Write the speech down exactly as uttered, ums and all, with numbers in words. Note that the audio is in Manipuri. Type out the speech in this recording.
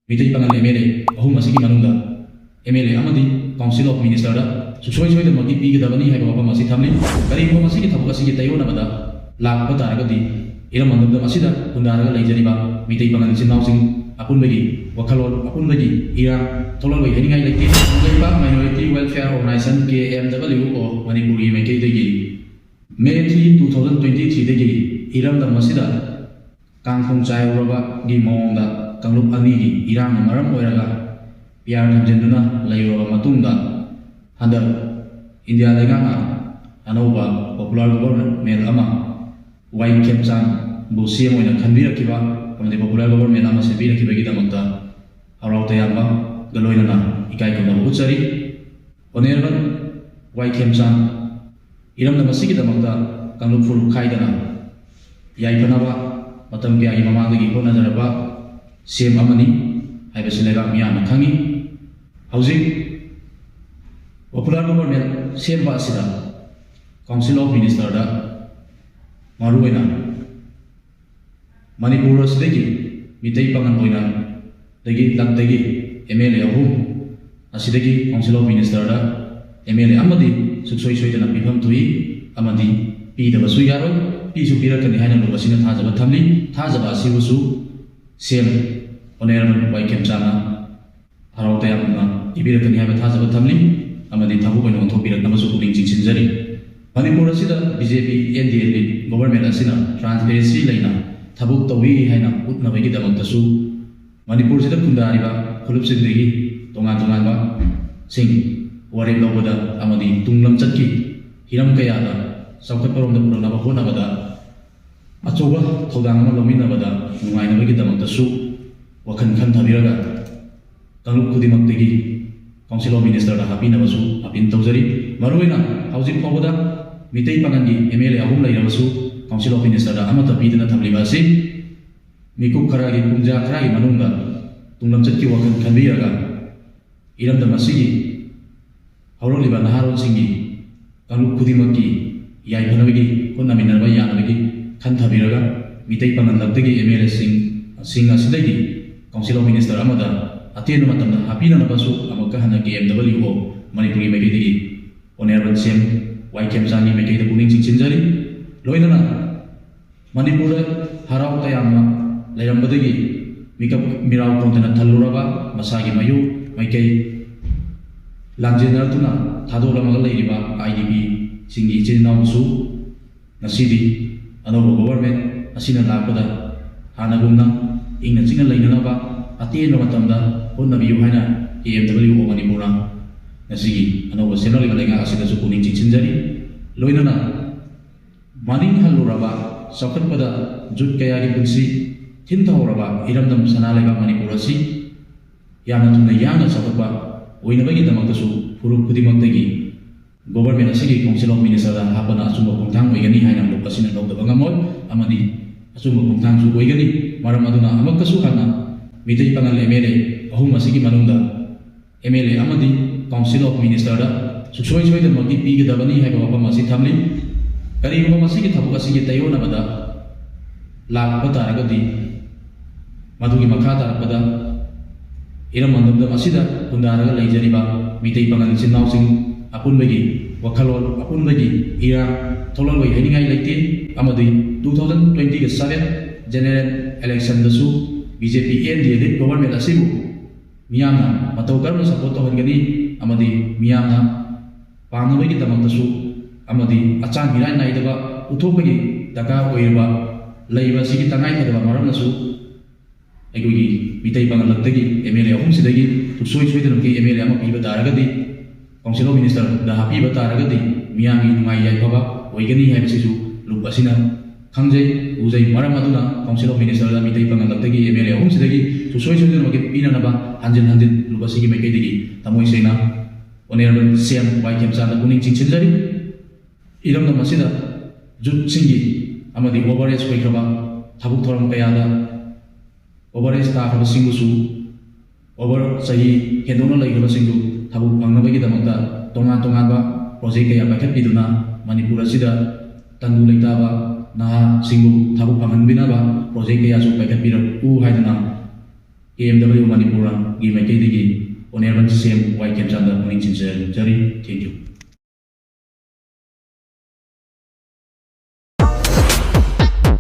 Meitei Pangal M L A ꯑꯍꯨꯝ ꯑꯁꯤꯒꯤ ꯃꯅꯨꯡꯗ ꯑꯦꯝ ꯑꯦꯜ ꯑꯦ ꯑꯃꯗꯤ ꯀꯥꯎꯟꯁꯤꯜ ꯑꯣꯐ ꯃꯤꯅꯤꯁꯇꯔꯗ ꯁꯨꯡꯁꯣꯏ ꯁꯣꯏꯗꯅꯃꯛꯀꯤ ꯄꯤꯒꯗꯕꯅꯤ ꯍꯥꯏꯕ ꯋꯥꯐꯝ ꯑꯁꯤ ꯊꯝꯂꯤ꯫ ꯀꯔꯤꯒꯨꯝꯕ ꯃꯁꯤꯒꯤ ꯊꯕꯛ ꯑꯁꯤꯒꯤ ꯇꯩꯌꯣꯟꯅꯕꯗ ꯂꯥꯛꯄ ꯇꯥꯔꯒꯗꯤ ꯏꯔꯝꯗꯝ ꯑꯁꯤꯗ ꯈꯨꯟꯗꯥꯔꯒ ꯂꯩꯖꯔꯤꯕ ꯃꯤꯇꯩ ꯄꯥꯉꯜ ꯏꯆꯤꯟ ꯏꯅꯥꯎꯁꯤꯡ ꯑꯄꯨꯟꯕꯒꯤ ꯋꯥꯈꯜꯂꯣꯟ, ꯑꯄꯨꯟꯕꯒꯤ ꯏꯔꯥꯡ ꯊꯣꯛꯂꯛꯂꯣꯏ ꯍꯥꯏꯅꯤꯡꯉꯥꯏ ꯂꯩꯇꯦ꯫ ꯂꯩꯕꯥꯛ Minority Welfare Organization, K M W O, ꯃꯅꯤꯄꯨꯔꯒꯤ ꯃꯥꯏꯀꯩꯗꯒꯤ ꯃꯦ three, two thousand twenty threeꯗꯒꯤ ꯏꯔꯝꯗꯝ ꯑꯁꯤꯗ ꯀꯥꯡꯈꯣꯡ ꯆꯥꯏꯔꯨꯔꯕꯒꯤ ꯃꯑꯣꯡꯗ ꯀꯥꯡꯂꯨꯞ ꯑꯅꯤꯒꯤ ꯏꯔꯥꯡꯅ ꯃꯔꯝ ꯑꯣꯏꯔꯒ ꯄꯤꯌꯥꯔ ꯊꯝꯖꯤꯟꯗꯨꯅ ꯂꯩꯔꯨꯔꯕ ꯃꯇꯨꯡꯗ, ꯍꯟꯗꯛ ꯏꯟꯗꯤꯌꯥ ꯂꯩꯉꯥꯛꯅ ꯑꯅꯧꯕ popular government ꯑꯃ ꯋꯥꯏ ꯈꯦꯝꯆꯥꯟꯕꯨ ꯁꯤ ꯑꯦꯝ ꯑꯣꯏꯅ ꯈꯟꯕꯤꯔꯛꯈꯤꯕ ꯑꯃꯗꯤ popular government ꯑꯃ ꯁꯦꯝꯕꯤꯔꯛꯈꯤꯕꯒꯤꯗꯃꯛꯇ ꯍꯔꯥꯎ ꯇꯌꯥꯝꯕꯒ ꯂꯣꯏꯅꯅ ꯏꯀꯥꯏ ꯈꯨꯝꯅꯕ ꯎꯠꯆꯔꯤ꯫ Honourable ꯋꯥꯏ ꯈꯦꯝꯆꯥꯟ ꯏꯔꯝꯗꯝ ꯑꯁꯤꯒꯤꯗꯃꯛꯇ ꯀꯥꯡꯂꯨꯞ ꯐꯨꯔꯨꯞ ꯈꯥꯏꯗꯅ ꯌꯥꯏꯐꯅꯕ ꯃꯇꯝ ꯀꯌꯥꯒꯤ ꯃꯃꯥꯡꯗꯒꯤ ꯍꯣꯠꯅꯖꯔꯕ ꯁꯤ ꯑꯦꯝ ꯑꯃꯅꯤ ꯍꯥꯏꯕꯁꯤ ꯂꯩꯕꯥꯛ ꯃꯤꯌꯥꯝꯅ ꯈꯪꯏ꯫ ꯍꯧꯖꯤꯛ popular government ꯁꯦꯝꯕ ꯑꯁꯤꯗ Council of Ministerꯗ ꯃꯔꯨꯑꯣꯏꯅ ꯃꯅꯤꯄꯨꯔ ꯑꯁꯤꯗꯒꯤ ꯃꯤꯇꯩ ꯄꯥꯉꯜ ꯑꯣꯏꯅ ꯗꯒꯤ ꯂꯛꯇꯒꯤ ꯑꯦꯝ ꯑꯦꯜ ꯑꯦ ꯑꯍꯨꯝ ꯑꯁꯤꯗꯒꯤ Council of Ministerꯗ ꯑꯦꯝ ꯑꯦꯜ ꯑꯦ ꯑꯃꯗꯤ ꯁꯨꯡꯁꯣꯏ ꯁꯣꯏꯗꯅ ꯄꯤꯐꯝ ꯊꯣꯛꯏ ꯑꯃꯗꯤ ꯄꯤꯗꯕꯁꯨ ꯌꯥꯔꯣꯏ꯫ ꯄꯤꯁꯨ ꯄꯤꯔꯛꯀꯅꯤ ꯍꯥꯏꯅ ꯂꯨꯕꯁꯤꯡꯅ ꯊꯥꯖꯕ ꯊꯝꯂꯤ꯫ ꯊꯥꯖꯕ ꯑꯁꯤꯕꯨꯁꯨ ꯁꯤ ꯑꯦꯝ Honourable ꯋꯥꯏ ꯈꯦꯝꯆꯥꯟꯅ ꯍꯔꯥꯎ ꯇꯌꯥꯝꯅ ꯄꯤꯕꯤꯔꯛꯀꯅꯤ ꯍꯥꯏꯕ ꯊꯥꯖꯕ ꯊꯝꯂꯤ ꯑꯃꯗꯤ ꯊꯕꯛ ꯑꯣꯏꯅ ꯑꯣꯟꯊꯣꯛꯄꯤꯔꯛꯅꯕꯁꯨ ꯄꯨꯛꯅꯤꯡ ꯆꯤꯡꯁꯤꯟꯖꯔꯤ꯫ ꯃꯅꯤꯄꯨꯔ ꯑꯁꯤꯗ B J P N D A led government ꯑꯁꯤꯅ ꯇ꯭ꯔꯥꯟꯁꯄꯦꯔꯦꯟꯁꯤ ꯂꯩꯅ ꯊꯕꯛ ꯇꯧꯏ ꯍꯥꯏꯅ ꯎꯠꯅꯕꯒꯤꯗꯃꯛꯇꯁꯨ ꯃꯅꯤꯄꯨꯔꯁꯤꯗ ꯈꯨꯟꯗꯥꯔꯤꯕ ꯐꯨꯂꯨꯞꯁꯤꯡꯗꯒꯤ ꯇꯣꯉꯥꯟ ꯇꯣꯉꯥꯟꯕꯁꯤꯡ ꯋꯥꯔꯦꯞ ꯂꯧꯕꯗ ꯑꯃꯗꯤ ꯇꯨꯡ ꯂꯝꯆꯠꯀꯤ ꯍꯤꯔꯝ ꯀꯌꯥꯗ ꯆꯥꯎꯈꯠꯄꯔꯣꯝꯗ ꯄꯨꯔꯛꯅꯕ ꯍꯣꯠꯅꯕꯗ ꯑꯆꯧꯕ ꯊꯧꯗꯥꯡ ꯑꯃ ꯂꯧꯃꯤꯟꯅꯕꯗ ꯅꯨꯡꯉꯥꯏꯅꯕꯒꯤꯗꯃꯛꯇꯁꯨ ꯋꯥꯈꯜ ꯈꯟꯊꯕꯤꯔꯒ ꯀꯥꯡꯂꯨꯞ ꯈꯨꯗꯤꯡꯃꯛꯇꯒꯤ Council of Ministerꯗ ꯍꯥꯞꯄꯤꯅꯕꯁꯨ ꯑꯥꯄꯤꯜ ꯇꯧꯖꯔꯤ꯫ ꯃꯔꯨꯑꯣꯏꯅ ꯍꯧꯖꯤꯛ ꯐꯥꯎꯕꯗ ꯃꯤꯇꯩ ꯄꯥꯉꯜꯒꯤ ꯑꯦꯝ ꯑꯦꯜ ꯑꯦ ꯑꯍꯨꯝ ꯂꯩꯔꯕꯁꯨ Council of Ministerꯗ ꯑꯃꯠꯇ ꯄꯤꯗꯅ ꯊꯝꯂꯤꯕ ꯑꯁꯤ ꯃꯤꯀꯨꯞ ꯈꯔꯒꯤ, ꯄꯨꯡꯖꯥ ꯈꯔꯒꯤ ꯃꯅꯨꯡꯗ ꯇꯨꯡꯂꯝꯆꯠꯀꯤ ꯋꯥꯈꯜ ꯈꯟꯕꯤꯔꯒ ꯏꯔꯝꯗꯝ ꯑꯁꯤꯒꯤ ꯍꯧꯔꯛꯂꯤꯕ ꯅꯍꯥꯔꯣꯜꯁꯤꯡꯒꯤ ꯀꯥꯡꯂꯨꯞ ꯈꯨꯗꯤꯡꯃꯛꯀꯤ ꯌꯥꯏꯐꯅꯕꯒꯤ ꯍꯣꯠꯅꯃꯤꯟꯅꯕ ꯌꯥꯅꯕꯒꯤ ꯈꯟꯊꯕꯤꯔꯒ ꯃꯤꯇꯩ ꯄꯥꯉꯜ ꯂꯛꯇꯒꯤ ꯑꯦꯝ ꯑꯦꯜ ꯑꯦꯁꯤꯡ, ꯁꯤꯡ ꯑꯁꯤꯗꯒꯤ Council of Minister ꯑꯃꯗ ꯑꯇꯦꯟꯕ ꯃꯇꯝꯗ ꯍꯥꯞꯄꯤꯅꯅꯕꯁꯨ ꯑꯃꯨꯛꯀ ꯍꯟꯅ K M W O ꯃꯅꯤꯄꯨꯔꯒꯤ ꯃꯥꯏꯀꯩꯗꯒꯤ Honourable C M Y ꯈꯦꯝꯆꯥꯟꯒꯤ ꯃꯥꯏꯀꯩꯗ ꯄꯨꯛꯅꯤꯡ ꯆꯤꯡꯁꯤꯟꯖꯔꯤ꯫ ꯂꯣꯏꯅꯅ ꯃꯅꯤꯄꯨꯔꯗ ꯍꯔꯥꯎ ꯇꯌꯥꯝꯅ ꯂꯩꯔꯝꯕꯗꯒꯤ ꯃꯤꯀꯞ ꯃꯤꯔꯥꯎ ꯈꯣꯡꯗꯅ ꯊꯜꯂꯨꯔꯕ ꯃꯁꯥꯒꯤ ꯃꯌꯨꯝ ꯃꯥꯏꯀꯩ ꯂꯥꯟꯖꯦꯟꯅꯔꯛꯇꯨꯅ ꯊꯥꯗꯣꯛꯂꯝꯃꯒ ꯂꯩꯔꯤꯕ I D P ꯁꯤꯡꯒꯤ ꯏꯆꯤꯜ ꯏꯅꯥꯎꯁꯨ ꯉꯁꯤꯗꯤ ꯑꯅꯧꯕ government ꯑꯁꯤꯅ ꯂꯥꯛꯄꯗ ꯍꯥꯟꯅꯒꯨꯝꯅ ꯏꯪꯅ ꯆꯤꯛꯅ ꯂꯩꯅꯅꯕ ꯑꯇꯦꯟꯕ ꯃꯇꯝꯗ ꯍꯣꯠꯅꯕꯤꯌꯨ ꯍꯥꯏꯅ K M W O ꯃꯅꯤꯄꯨꯔꯅ ꯉꯁꯤꯒꯤ ꯑꯅꯧꯕ ꯁꯦꯝꯂꯛꯂꯤꯕ ꯂꯩꯉꯥꯛ ꯑꯁꯤꯗꯁꯨ ꯄꯨꯛꯅꯤꯡ ꯆꯤꯡꯁꯤꯟꯖꯔꯤ꯫ ꯂꯣꯏꯅꯅ ꯃꯅꯤꯡ ꯍꯜꯂꯨꯔꯕ ꯆꯥꯎꯈꯠꯄꯗ ꯖꯨꯠ ꯀꯌꯥꯒꯤ ꯄꯨꯟꯁꯤ ꯊꯤꯟꯊꯍꯧꯔꯕ ꯏꯔꯝꯗꯝ ꯁꯅꯥ ꯂꯩꯕꯥꯛ ꯃꯅꯤꯄꯨꯔ ꯑꯁꯤ ꯌꯥꯝꯅ ꯊꯨꯅ ꯌꯥꯡꯅ ꯆꯥꯎꯈꯠꯄ ꯑꯣꯏꯅꯕꯒꯤꯗꯃꯛꯇꯁꯨ ꯐꯨꯔꯨꯞ ꯈꯨꯗꯤꯡꯃꯛꯇꯒꯤ government ꯑꯁꯤꯒꯤ Council of Ministerꯗ ꯍꯥꯞꯄꯅ ꯑꯆꯨꯝꯕ ꯈꯣꯡꯊꯥꯡ ꯑꯣꯏꯒꯅꯤ ꯍꯥꯏꯅ ꯂꯨꯞ ꯑꯁꯤꯅ ꯂꯧꯗꯕ ꯉꯝꯃꯣꯏ ꯑꯃꯗꯤ ꯑꯆꯨꯝꯕ ꯈꯣꯡꯊꯥꯡꯁꯨ ꯑꯣꯏꯒꯅꯤ꯫ ꯃꯔꯝ ꯑꯗꯨꯅ ꯑꯃꯨꯛꯀꯁꯨ ꯍꯟꯅ ꯃꯤꯇꯩ ꯄꯥꯉꯜ M L A ꯑꯍꯨꯝ ꯑꯁꯤꯒꯤ ꯃꯅꯨꯡꯗ M L A ꯑꯃꯗꯤ Council of Ministerꯗ ꯁꯨꯡꯁꯣꯏ ꯁꯣꯏꯗꯅꯃꯛꯀꯤ ꯄꯤꯒꯗꯕꯅꯤ ꯍꯥꯏꯕ ꯋꯥꯐꯝ ꯑꯁꯤ ꯊꯝꯂꯤ꯫ ꯀꯔꯤꯒꯨꯝꯕ ꯃꯁꯤꯒꯤ ꯊꯕꯛ ꯑꯁꯤꯒꯤ ꯇꯥꯏꯑꯣꯟꯅꯕꯗ ꯂꯥꯛꯄ ꯇꯥꯔꯒꯗꯤ, ꯃꯗꯨꯒꯤ ꯃꯈꯥ ꯇꯥꯔꯛꯄꯗ ꯏꯔꯝ ꯃꯟꯗꯝꯗꯝ ꯑꯁꯤꯗ ꯈꯨꯟꯗꯥꯔꯒ ꯂꯩꯖꯔꯤꯕ ꯃꯤꯇꯩ ꯄꯥꯉꯜ ꯏꯆꯤꯟ ꯏꯅꯥꯎꯁꯤꯡ ꯑꯄꯨꯟꯕꯒꯤ ꯋꯥꯈꯜꯂꯣꯟ, ꯑꯄꯨꯟꯕꯒꯤ ꯏꯔꯥꯡ ꯊꯣꯛꯂꯛꯂꯣꯏ ꯍꯥꯏꯅꯤꯡꯉꯥꯏ ꯂꯩꯇꯦ꯫ ꯑꯃꯗꯤ two thousand twenty seven general electionꯗꯁꯨ B J P N D A lead government ꯑꯁꯤꯕꯨ ꯃꯤꯌꯥꯝꯅ ꯃꯇꯧ ꯀꯔꯝꯅ support ꯇꯧꯍꯟꯒꯅꯤ ꯑꯃꯗꯤ ꯃꯤꯌꯥꯝꯅ ꯄꯥꯝꯅꯕꯒꯤꯗꯃꯛꯇꯁꯨ ꯑꯃꯗꯤ ꯑꯆꯥꯟ ꯃꯤꯔꯥꯏ ꯅꯥꯏꯗꯕ ꯎꯠꯊꯣꯛꯄꯒꯤ ꯗꯔꯀꯥꯔ ꯑꯣꯏꯔꯤꯕ ꯂꯩꯕ ꯑꯁꯤꯒꯤ ꯇꯉꯥꯏ ꯐꯗꯕ ꯃꯔꯝꯅꯁꯨ ꯑꯩꯈꯣꯏꯒꯤ ꯃꯤꯇꯩ ꯄꯥꯉꯜꯂꯛꯇꯒꯤ M L A ꯑꯍꯨꯝꯁꯤꯗꯒꯤ ꯁꯨꯡꯁꯣꯏ ꯁꯣꯏꯗꯅꯃꯛꯀꯤ M L A ꯑꯃ ꯄꯤꯕ ꯇꯥꯔꯒꯗꯤ Council of Ministerꯗ ꯍꯥꯞꯄꯤꯕ ꯇꯥꯔꯒꯗꯤ ꯃꯤꯌꯥꯝꯒꯤ ꯅꯨꯡꯉꯥꯏ ꯌꯥꯏꯐꯕ ꯑꯣꯏꯒꯅꯤ ꯍꯥꯏꯕꯁꯤꯁꯨ ꯂꯨꯞ ꯑꯁꯤꯅ ꯈꯪꯖꯩ, ꯎꯖꯩ꯫ ꯃꯔꯝ ꯑꯗꯨꯅ Council of Ministerꯗ Meitei ꯄꯥꯉꯜꯂꯛꯇꯒꯤ M L A ꯑꯍꯨꯝꯁꯤꯗꯒꯤ ꯁꯨꯡꯁꯣꯏ ꯁꯣꯏꯗꯅꯃꯛꯀꯤ ꯄꯤꯅꯅꯕ ꯍꯟꯖꯤꯟ ꯍꯟꯖꯤꯟ ꯂꯨꯞ ꯑꯁꯤꯒꯤ ꯃꯥꯏꯀꯩꯗꯒꯤ ꯊꯃꯣꯏ ꯁꯦꯡꯅ Honourable C M Y ꯈꯦꯝꯆꯥꯟꯗ ꯄꯨꯛꯅꯤꯡ ꯆꯤꯡꯁꯤꯟꯖꯔꯤ꯫ ꯏꯔꯝꯗꯝ ꯑꯁꯤꯗ ꯖꯨꯠꯁꯤꯡꯒꯤ ꯑꯃꯗꯤ overage ꯑꯣꯏꯈ꯭ꯔꯕ ꯊꯕꯛ ꯊꯧꯔꯝ ꯀꯌꯥꯗ overage ꯇꯥꯈ꯭ꯔꯕꯁꯤꯡꯕꯨꯁꯨ over ꯆꯍꯤ ꯍꯦꯟꯗꯣꯛꯅ ꯂꯩꯈ꯭ꯔꯕꯁꯤꯡꯗꯨ ꯊꯕꯛ ꯐꯪꯅꯕꯒꯤꯗꯃꯛꯇ ꯇꯣꯉꯥꯟ ꯇꯣꯉꯥꯟꯕ project ꯀꯌꯥ ꯄꯥꯏꯈꯠꯄꯤꯗꯨꯅ ꯃꯅꯤꯄꯨꯔ ꯑꯁꯤꯗ ꯇꯪꯗꯨ ꯂꯩꯇꯥꯕ ꯅꯍꯥꯁꯤꯡꯕꯨ ꯊꯕꯛ ꯐꯪꯍꯟꯕꯤꯅꯕ project ꯀꯌꯥꯁꯨ ꯄꯥꯏꯈꯠꯄꯤꯔꯛꯎ ꯍꯥꯏꯗꯨꯅ ꯀꯦ ꯑꯦꯝ ꯗꯕ꯭ꯂꯤꯌꯨ ꯃꯅꯤꯄꯨꯔꯒꯤ ꯃꯥꯏꯀꯩꯗꯒꯤ Honourable ꯁꯤ ꯑꯦꯝ ꯋꯥꯏ ꯈꯦꯝꯆꯥꯟꯗ ꯄꯨꯛꯅꯤꯡ ꯆꯤꯡꯁꯤꯟꯖꯔꯤ꯫ Thank you꯫